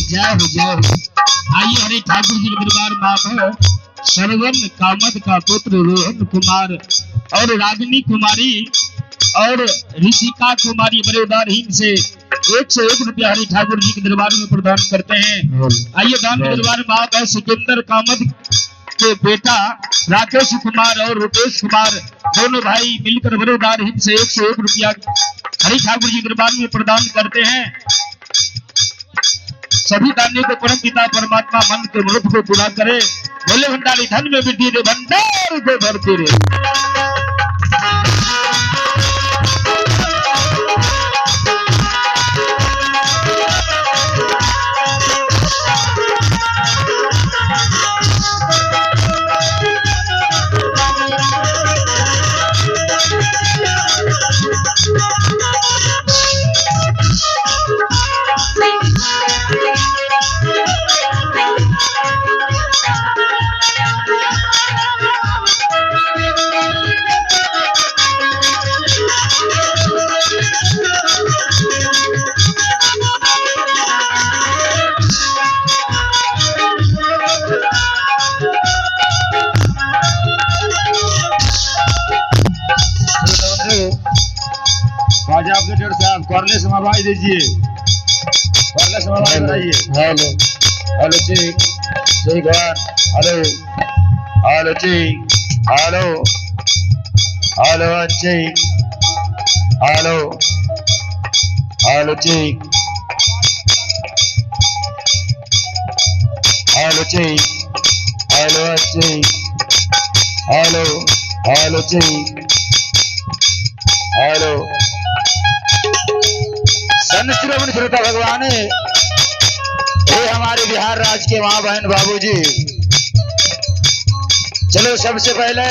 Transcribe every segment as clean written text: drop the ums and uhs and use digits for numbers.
जय हो जय हो। आइए हरि ठाकुर जी के दरबार में आप है श्रवण कामत का पुत्र रोहन कुमार और रागिनी कुमारी और ऋषिका कुमारी बड़े उदारहीन से 101 रुपया हरि ठाकुर जी के दरबार में प्रदान करते हैं। आइए दान के दरबार में आप है सिकंदर कामत के बेटा राकेश कुमार और रुपेश कुमार दोनों भाई मिलकर बड़े उदारहीन से 101 रुपया हरि ठाकुर जी दरबार में प्रदान करते हैं। सभी दानियों को परम पिता परमात्मा मन के मृत को पूरा करे। बोले भंडारी धन में वृद्धि रे, भंडार को भरती रे। बाजा ऑपरेटर साहब कॉर्लेस में आवाज दीजिए, कॉर्लेस में आवाज बनाइए। हेलो हेलो ठीक ठीक है, हेलो हेलो ठीक, हेलो हेलो ठीक, हेलो हेलो ठीक, हेलो ठीक, हेलो ठीक, हेलो हेलो ठीक, हेलो। संत श्रोमणी श्रोता भगवान, हे हमारे बिहार राज्य के माँ बहन बाबूजी, चलो सबसे पहले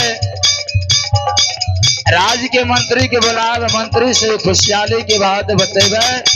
राज्य के मंत्री के बुलाव, मंत्री से खुशहाली के बात बतेबे।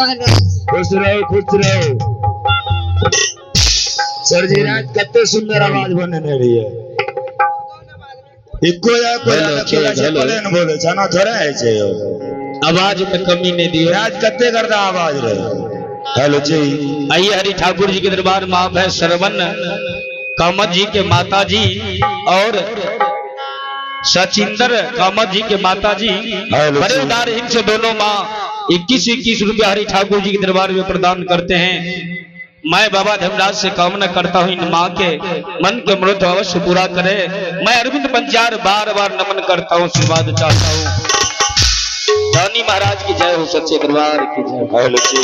महाराज। खुश रहो, खुश रहो। सर जी राज कते सुंदर आवाज बनेने रहिए। इको या कोई हेलो, अलग बोले छै, हेलो। बोले न बोले छै, एना थोड़े होइ छै यौ। आवाज में कमी नहीं दियो। राज कते गर्दा आवाज रहे। हेलो जी। आइए हरि ठाकुर जी के दरबार में आप है श्रवण कामत जी के माता जी और सचिंदर कामत जी के माता जी हेलो बड़े जी। उदार इनसे दोनों माँ 21-21 रुपया हरि ठाकुर जी के दरबार में प्रदान करते हैं। मैं बाबा धर्मराज से कामना करता हूँ इन माँ के मन के मनोरथ अवश्य पूरा करे। मैं अरविंद पंचार बार बार नमन करता हूँ, आशीर्वाद चाहता हूँ। दानी महाराज की जय हो, सच्चे दरबार की जय हो। हेलो जी,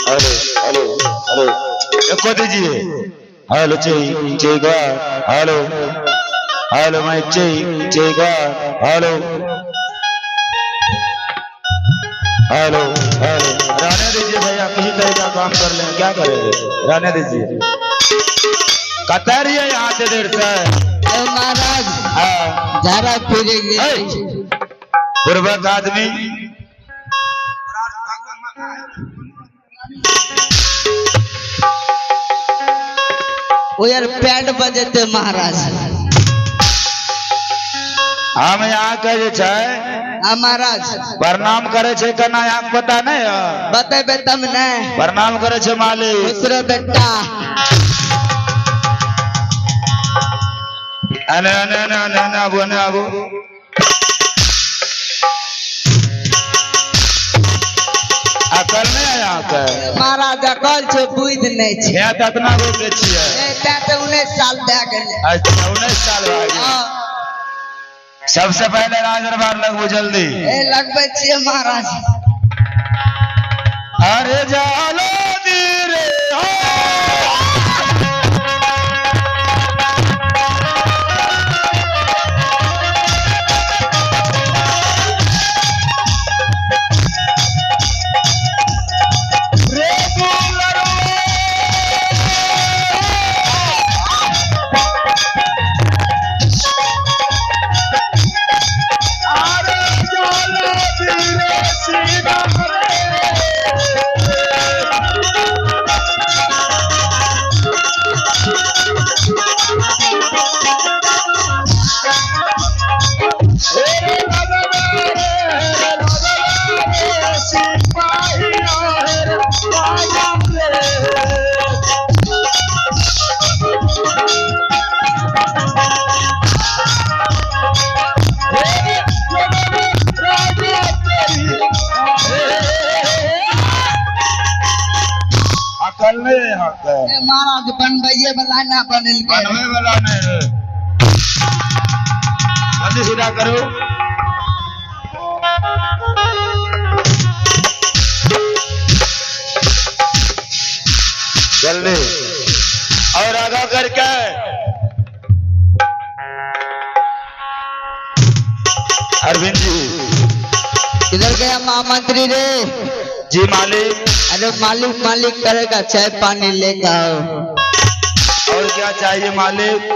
हेलो हेलो हेलो, एको दीजिए। हेलो जी, ठीक है। हेलो हेलो मैं जी, ठीक है। हेलो हेलो हेलो, रहने दीजिए भैया, किसी तरह का काम कर लें, क्या करेंगे, रहने दीजिए। कतऽ रहिए यहाँ से देर से? ए महाराज, हाँ। जरा फिरेंगे। ए, बुर्बक आदमी। वो यार पैड बजेते महाराज। हम यहाँ के जे छै, हाँ महाराज। प्रणाम करे छै केना यहाँ के पता नहीं है? बतेबे तब ने। प्रणाम करे छै मालिक। खुश रहो बेटा। अने अने अने अने अने आबू, अने आबू। अकल नहीं है यहाँ के। महाराज अकल छै, बुद्धि नहीं छै। यहाँ तऽ एतना गो के छियै। ए, तैं तऽ 19 साल भए गेलै। अच्छा, 19 साल भए गेल। हाँ। सबसे पहले राज दरबार लगबू जल्दी। ए लगबै छियै महाराज। अरे जालो रे हो। रे दुलरवा। अरे जालो रे सीना रे। अकल नहीं है यहाँ के। ए महाराज बनबैये वाला ना बनेलकै। बनवे वाला नहीं है। जल्दी सीधा करो। जल्दी और आगा करके। अरविंद जी किधर गया महामंत्री रे? जी मालिक। अरे मालिक मालिक करेगा, चाय पानी लेकर आओ। और क्या चाहिए मालिक?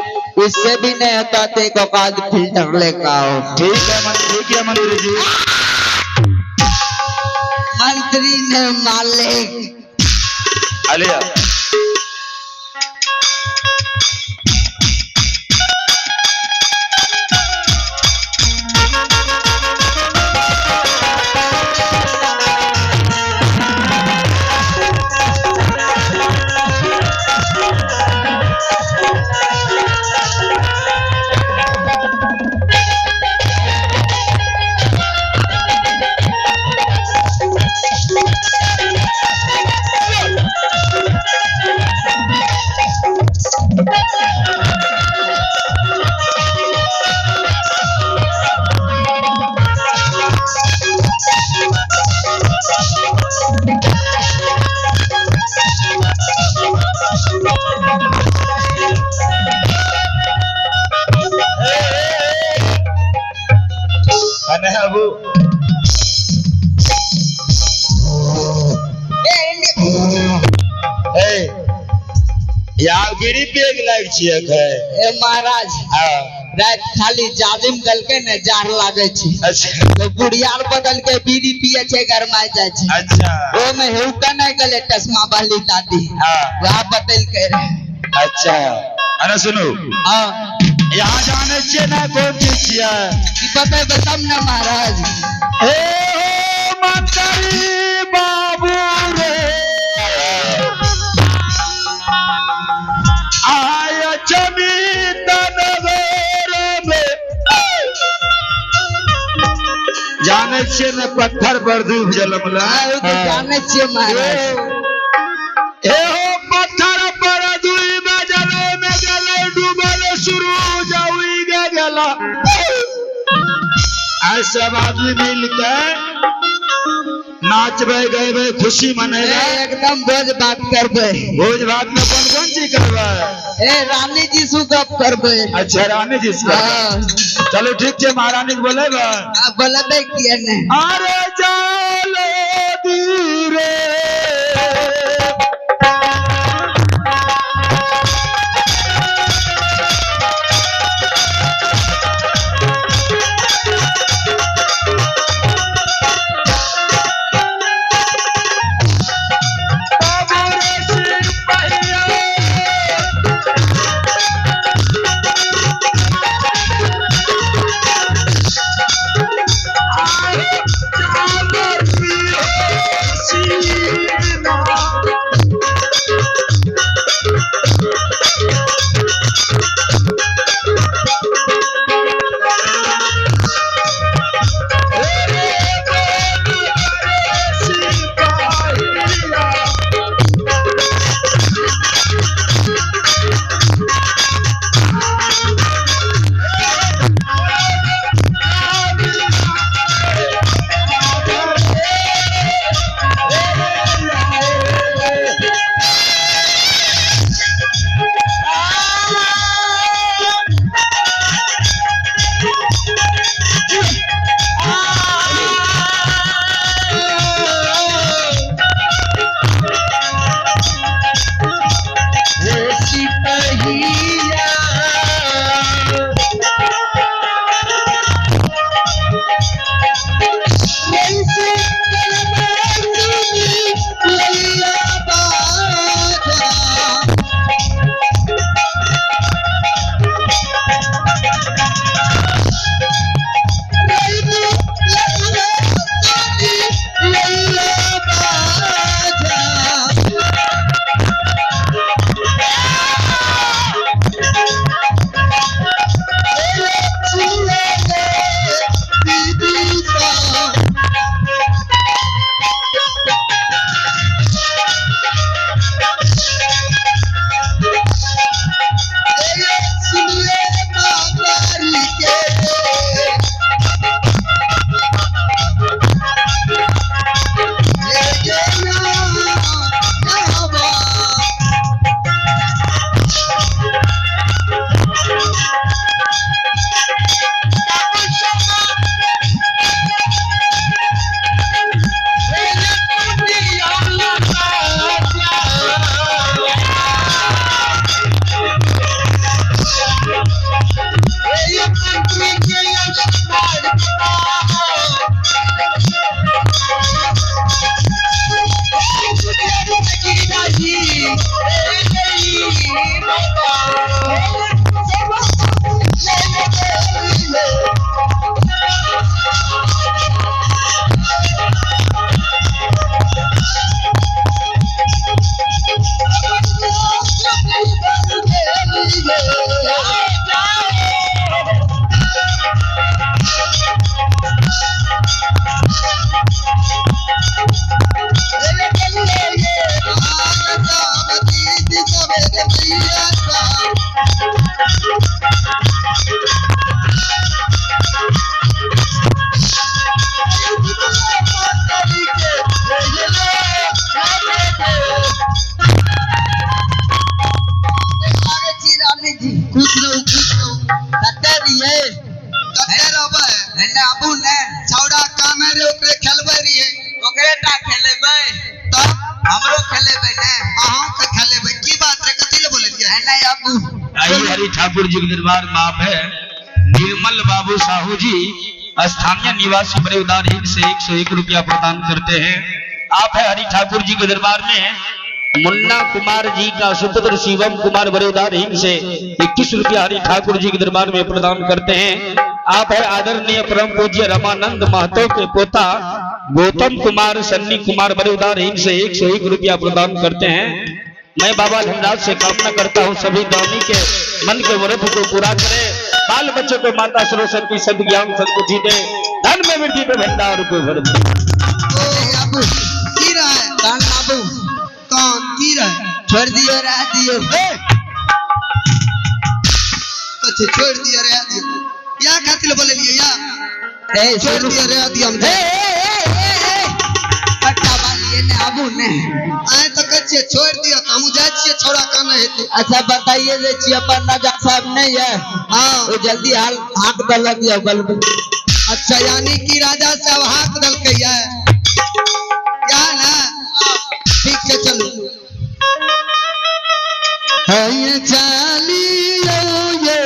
इससे भी नहीं होता तो एक औकात फिल्टर लेकर आओ। ठीक है ठीक है मंत्री जी। मंत्री ने मालिक। अलिया। अने अबू। ए, यहाँ गिरी पेग लाग छियै खे। ए महाराज। हाँ। राति खाली जाजिम देलकै ने जाड़ लागै छै। अच्छा। तो बुढ़ियार बदल के बीड़ी पिए छै, गरमाय जाइ छै। अच्छा। ओमे हेउका नहि गेलै चश्मा वाली दादी। हाँ। वएह बदलकै रहे। अच्छा, अरे सुनू। हाँ। यहाँ जाने छियै ना कोन चीज छियै? की बतेबै तब ने महाराज। हे हो मंत्री बाबू रे, आय चमितन में। जाने छियै ने पत्थर पर दूब जलमला? हाँ, ओ तऽ जाने छियै महाराज। हे हो पत्थर पर दूब जलम गेलै, डूबल सूरज उगि गेला। आइ सब आदमी मिल के नाचबै गएबै, खुशी मनेबै। एकदम भोज भात करबै। भोज भात में कोन कोन चीज करबै? ए रानी जी से गप करबै। अच्छा, रानी जी से करबै। हाँ। चलू ठीक छै, महारानी के बोलेबै। आ, बोलेबै किए ने। अरे चलो धीरे। बाबू रे सिपहिया, खुश रहू, खुश रहू। कते रहियै? कते रहबै? एने आबू ने। छौड़ा काने रे, ओकरे खेलबै रहियै। ओकरे टा खेलेबै? तब हमरो खेलेबै ने? अहाँ के खेलेबै। की बात रे, कथी ले बोललियै? एने आबू। आइए हरि ठाकुर जी के दरबार में आप है। निर्मल बाबू साहू जी स्थानीय निवासी बड़े उदार हिंद से 101 रुपया प्रदान करते हैं। आप है हरि ठाकुर जी के दरबार में मुन्ना कुमार जी का सुपुत्र शिवम कुमार बड़े उदार हिंद से 21 रुपया हरि ठाकुर जी के दरबार में प्रदान करते हैं। आप है आदरणीय परम पूज्य रमानंद महतो के पोता गौतम कुमार सन्नी कुमार बड़े उदार हिंद से 101 रुपया प्रदान करते हैं। मैं बाबा धनराज से कामना करता हूँ सभी दानी के मन के व्रत को पूरा करे, बाल बच्चों को माता सरस्वती सदज्ञान सदबुद्धि दे, धन में वृद्धि पे भंडार को भर दे। ओ बाबू की रहे कान बाबू कौन की रहे छोड़ दियो रह दियो। कथी छोड़ दियो रह दियो या खातिर बोललिए या ए छोड़ सुनू दियो रह दियो हम ए ए ए ए ए पट्टा वाली ने आबू ने आए तो कहै छियै छोड़ दियो तऽ हमहूँ जाइ छियै छौड़ा काने हेतै। अच्छा बताइए जे छियै अपन राजा साहब नहीं है हाँ वो जल्दी हाल हाथ देलक यौ बल्ब। अच्छा यानी कि राजा साहब हाथ देलकै या या ना ठीक छै चलू है चलियो ये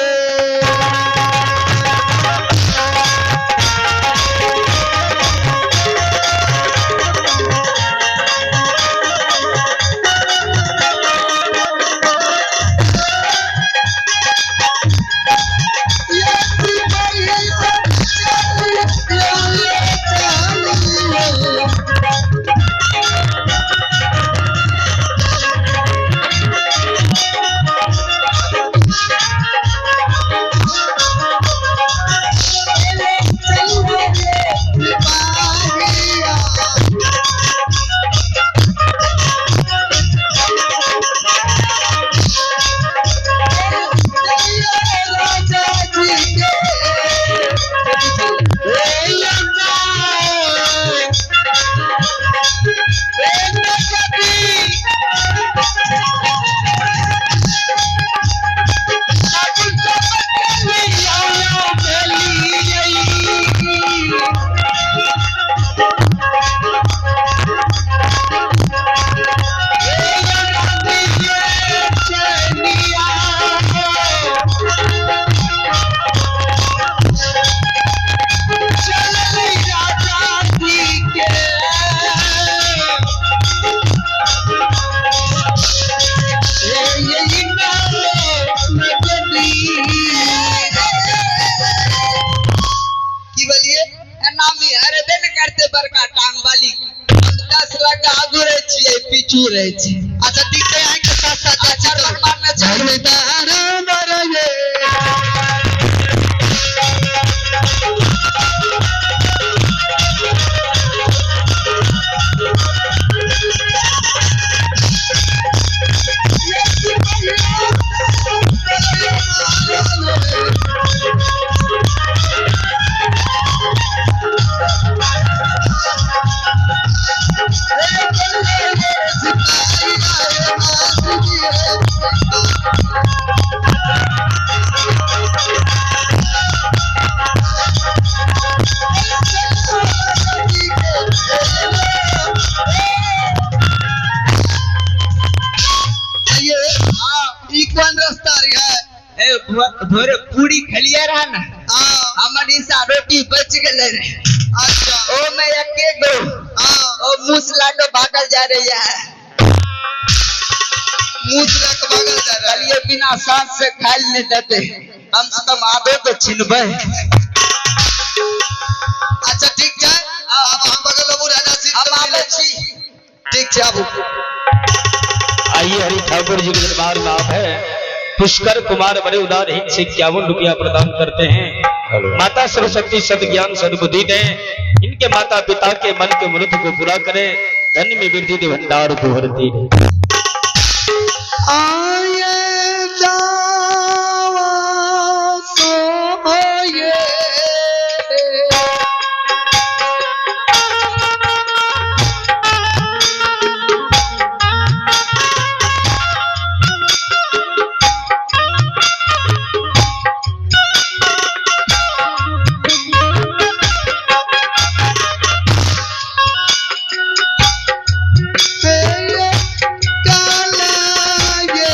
की बोलिए नामी अरे बे ने करते बड़का टांग वाली हम 10 लाख आगू रहे छियै पीछू रहे छियै। अच्छा ठीक छै अहाँके साथ साथ जाइ छी अच्छा चलू। मारने छै। ई कोन रास्ता रहे? ए भोरे पूरी खलिया रहा ना हाँ हमर हिस्सा रोटी बच गेलै रे। अच्छा ओ में एके गो हाँ ओ मूस लाके भागल जा रही है। मूस लऽ के भागल जा रहा है। कहलिए बिना सांस से खाइल नहीं देते कम से कम आधो तो छिनबै। अच्छा ठीक छै आब अहाँ बगल अबू राजा सिंह हम आबै छी। ठीक छै आबू। आइए हरि ठाकुर जी के दरबार में आप है पुष्कर कुमार बड़े उदार हित से 51 रुपया प्रदान करते हैं। माता सरस्वती सदज्ञान सद्बुद्धि दें, इनके माता पिता के मन के मृत को पूरा करें, धन में वृद्धि दे भंडार को भरती रहे। आए जावा सोए काला ये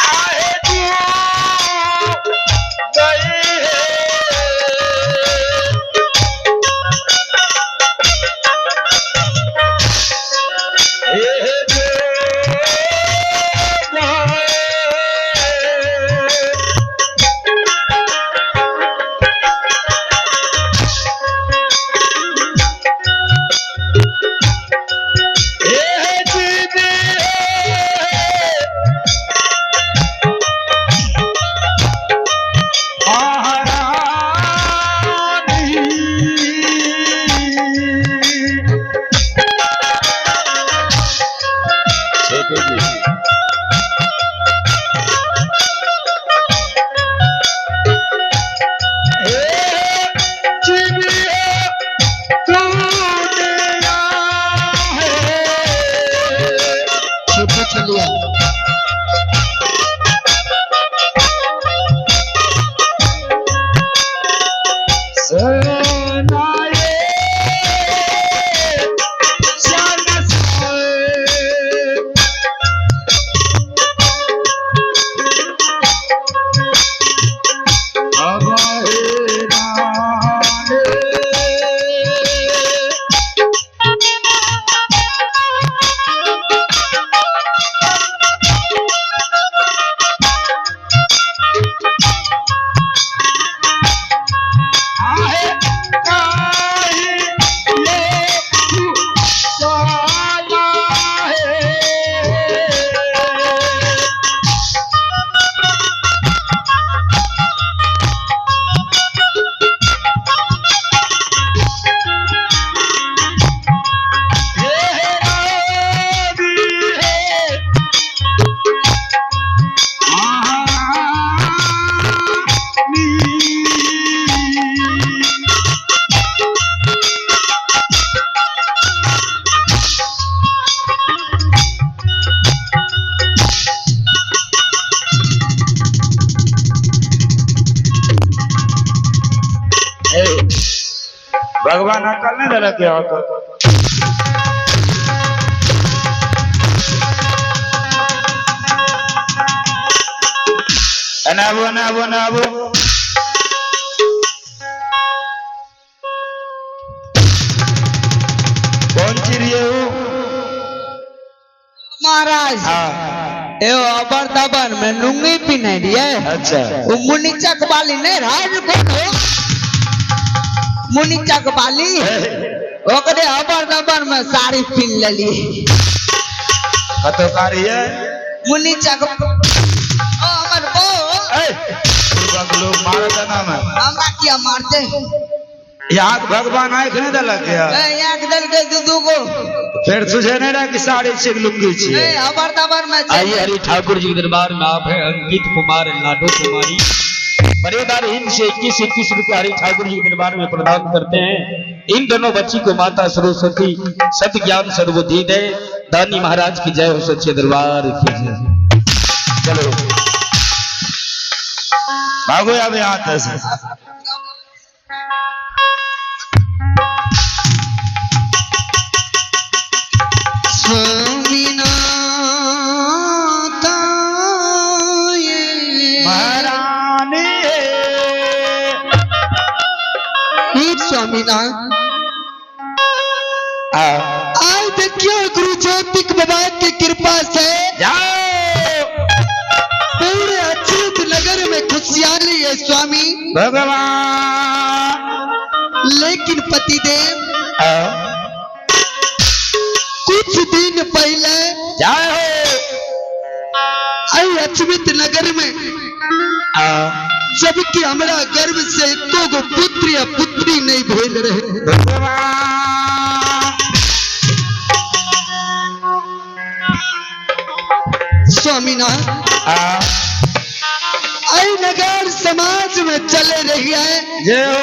आहे तू गई है। हे छोटे चलिया भगवान अकल नहीं देलक अहाँके। एना आबू एना आबू एना आबू। कौन चिड़िए हो? महाराज हाँ एगो अबर दबर में लुंगी पिन्हे रहिए। अच्छा ओ मुनिचक वाली नहीं राज कौन हो मुनिचक वाली ओकरे अबर दबर में साड़ी पिन लेली। कतौ कारी है? मुनिचक ओ हमर बो ए बुढ़बक लोग मारत ना में। हमरा किया मारते? यहाँ के भगवान आँखि नहीं देलक या? ए यहाँ के देलकै दू दू गो। फिर सुझे नहीं रहा कि साड़ी छी कि लुंगी छी। ए अबर दबर में छै। आइए हरि ठाकुर जी के दरबार में आप हैं अंकित कुमार लाडो कुमारी बड़ेदार हिंद से 21-21 रुपये हरि ठाकुर जी के दरबार में प्रदान करते हैं। इन दोनों बच्ची को माता सरस्वती सत ज्ञान सद्बुद्धि दे। दानी महाराज की जय हो, सच्चे दरबार की जय। चलो भागो अब यहाँ से। स्वामीनाथ महारानी स्वामीनाथ आय देखियो गुरु ज्योतिक बाबा की कृपा से जाओ पूरे अच्युत नगर में खुशहाली है स्वामी भगवान। लेकिन पतिदेव कुछ दिन पहले जाओ आई अच्युत नगर में जबकि हमरा गर्भ से एको गो पुत्र या पुत्री नहीं भेल रहे। भगवान स्वामीनाथ आई नगर समाज में चले रही है। जय हो।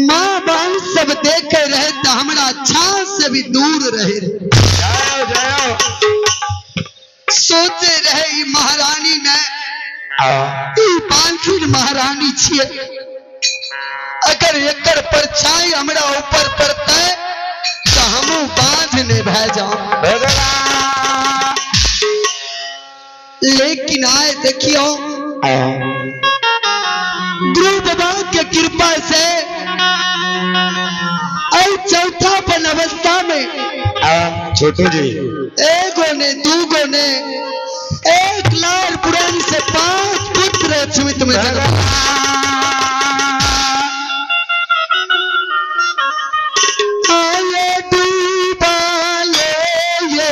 माँ बहन सब देखे रहे तो हमरा छां से भी दूर रहे। जय जय हो। सोचे रहे ई महारानी ने ई बांझिन महारानी छिए। अगर एकर परछाई हमरा ऊपर पड़तै तऽ हमहूँ बाँझ नहि भए जाउ। लेकिन आय देखियो, गुरु बाबा के कृपा से आई चौथापन अवस्था में छोटू जी एगो ने दूगो ने एक लाल पुरान से 5 पुत्र अछूत में जन्म। आये डूबा ले ये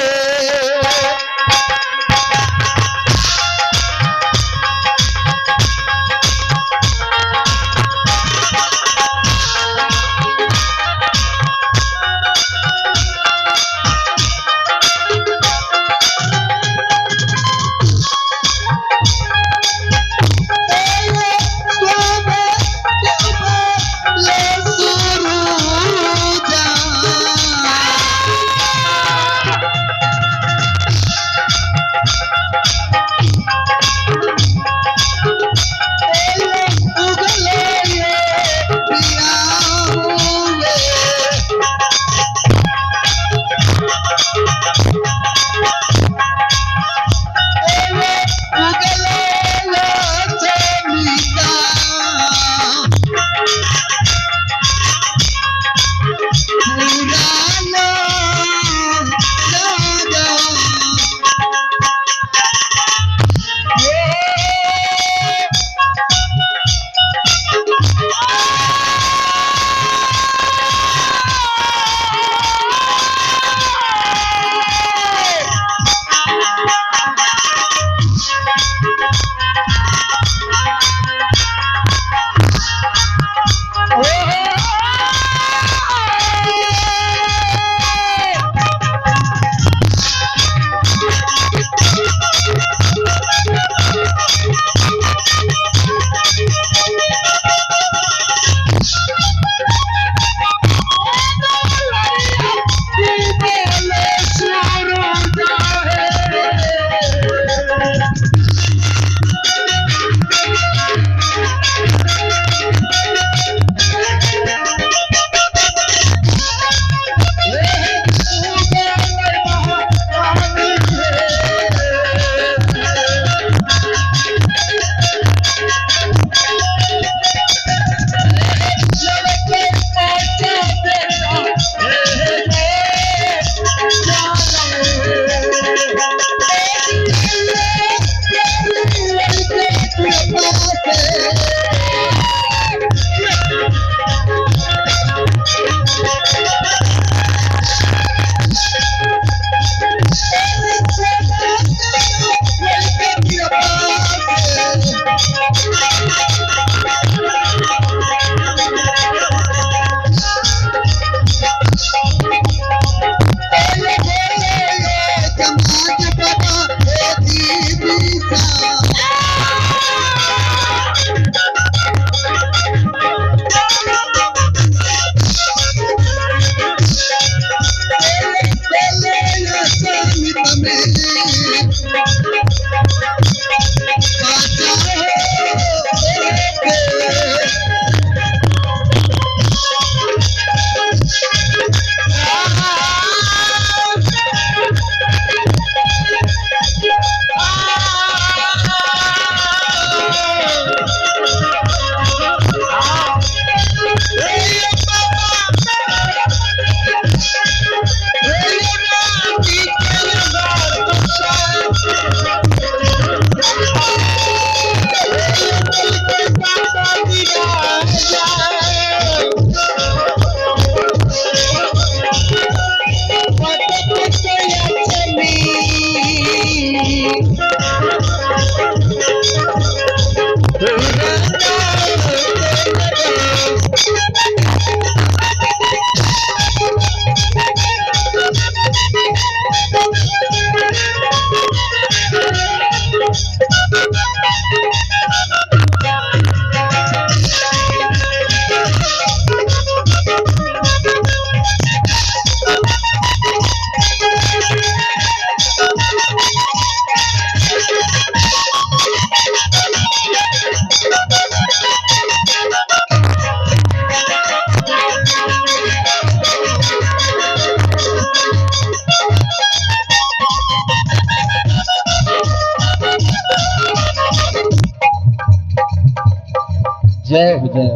जय हो जय।